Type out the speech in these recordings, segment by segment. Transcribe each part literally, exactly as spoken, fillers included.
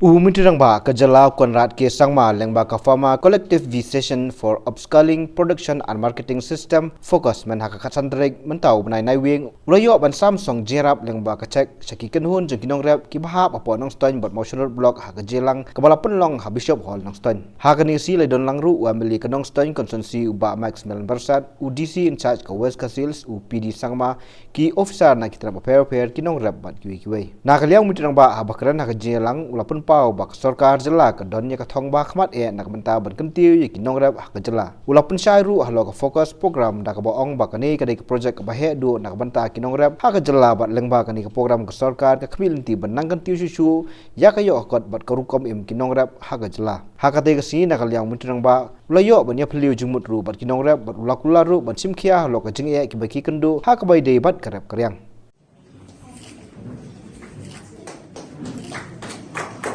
U Myntri Rangbah ka jylla Conrad K Sangma lyngba ka Farmer Collective V Session for Upskilling, Production and Marketing System, FOCUS, mynta ha ka khatsan tarik mynta u bnai Naiwieng, u la ïoh ban sam song jingïarap lyngba ka cheque sha ki kynhun jong ki nongrep kiba hap hapoh Nongstoiñ bad Mawshynrut Block ha ka jingïalang kaba la pynlong ha Bishop Hall Nongstoiñ. Ha kane ka sngi la don lang ruh u M L A ka Nongstoiñ Constituency u Bah Maxwell Byrsat, u D C in charge ka West Khasi Hills u P D Sangma, ki officer na ki tnat bapher bapher, ki nongrep bad kiwei kiwei. Na ka liang u Myntri Rangbah haba kren ha ka jingïalang u la pynpaw ba ka sorkar jylla ka don ïa ka thong ba khmat eh na ka bynta ban kyntiew ïa ki nongrep ha ka jylla. U la pynshai ruh halor ka FOCUS program da kaba ong ba kane ka dei ka project kaba heh duh na ka bynta ki nongrep ha ka jylla bad lyngba kane ka program ka sorkar ka khmih lynti ban nang kyntiew shuh shuh ïa ka ïoh ka kot bad ka rukom im ki nongrep ha ka jylla. Ha katei ka sngi na ka liang u Myntri Rangbah u la ïoh ban ïaphylliew jingmut ruh bad ki nongrep bad u la kular ruh ban shim khia halor ka jingeh kiba ki kynduh ha kaba ïadei bad ka rep ka riang.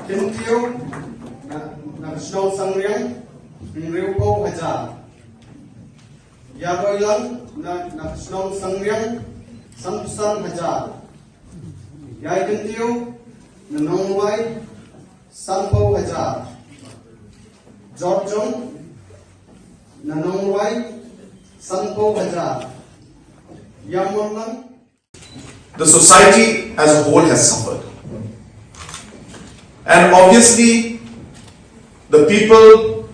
Kyntiew na, na ka shnong Sangriang, hynriewphew hajar. Ïaroilang na, na ka shnong Sangriang, sanphew san hajar. Ïai kyntiew na Nongrwai, sanphew hajar. Jyrjong na Nongrwai, sanphew hajar. Ïamon lang. The society as a whole has suffered. And obviously, the people,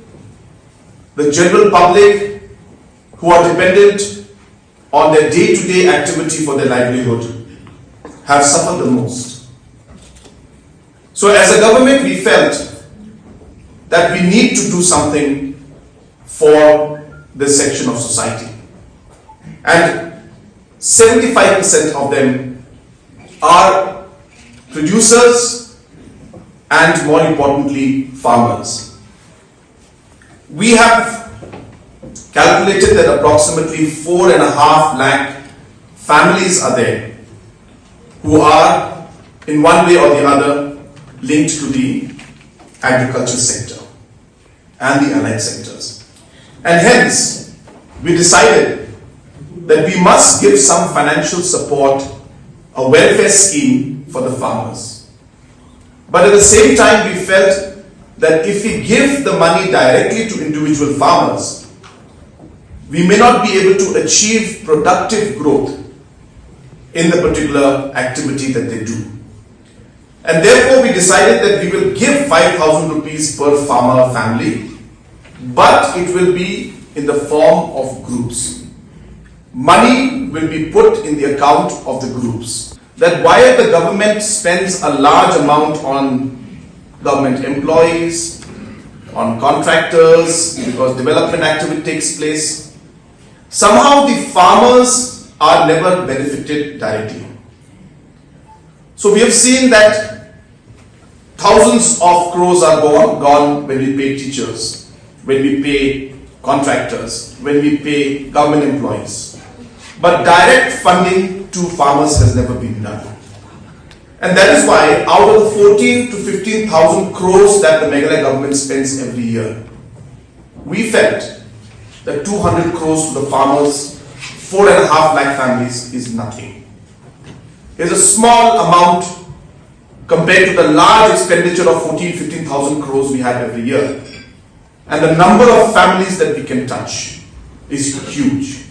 the general public who are dependent on their day-to-day activity for their livelihood have suffered the most. So as a government, we felt that we need to do something for this section of society. And seventy-five percent of them are producers and, more importantly, farmers. We have calculated that approximately four and a half lakh families are there who are, in one way or the other, linked to the agriculture sector and the allied sectors. And hence, we decided that we must give some financial support, a welfare scheme for the farmers. But at the same time, we felt that if we give the money directly to individual farmers, we may not be able to achieve productive growth in the particular activity that they do. And therefore, we decided that we will give five thousand rupees per farmer family, but it will be in the form of groups. Money will be put in the account of the groups. That while the government spends a large amount on government employees, on contractors, because development activity takes place, somehow the farmers are never benefited directly. So we have seen that thousands of crores are gone, gone when we pay teachers, when we pay contractors, when we pay government employees. But direct funding to farmers has never been done. And that is why out of the fourteen to fifteen thousand crores that the Meghalaya government spends every year, we felt that two hundred crores to the farmers, four and a half lakh families, is nothing. It's a small amount compared to the large expenditure of fourteen, fifteen thousand crores we have every year. And the number of families that we can touch is huge.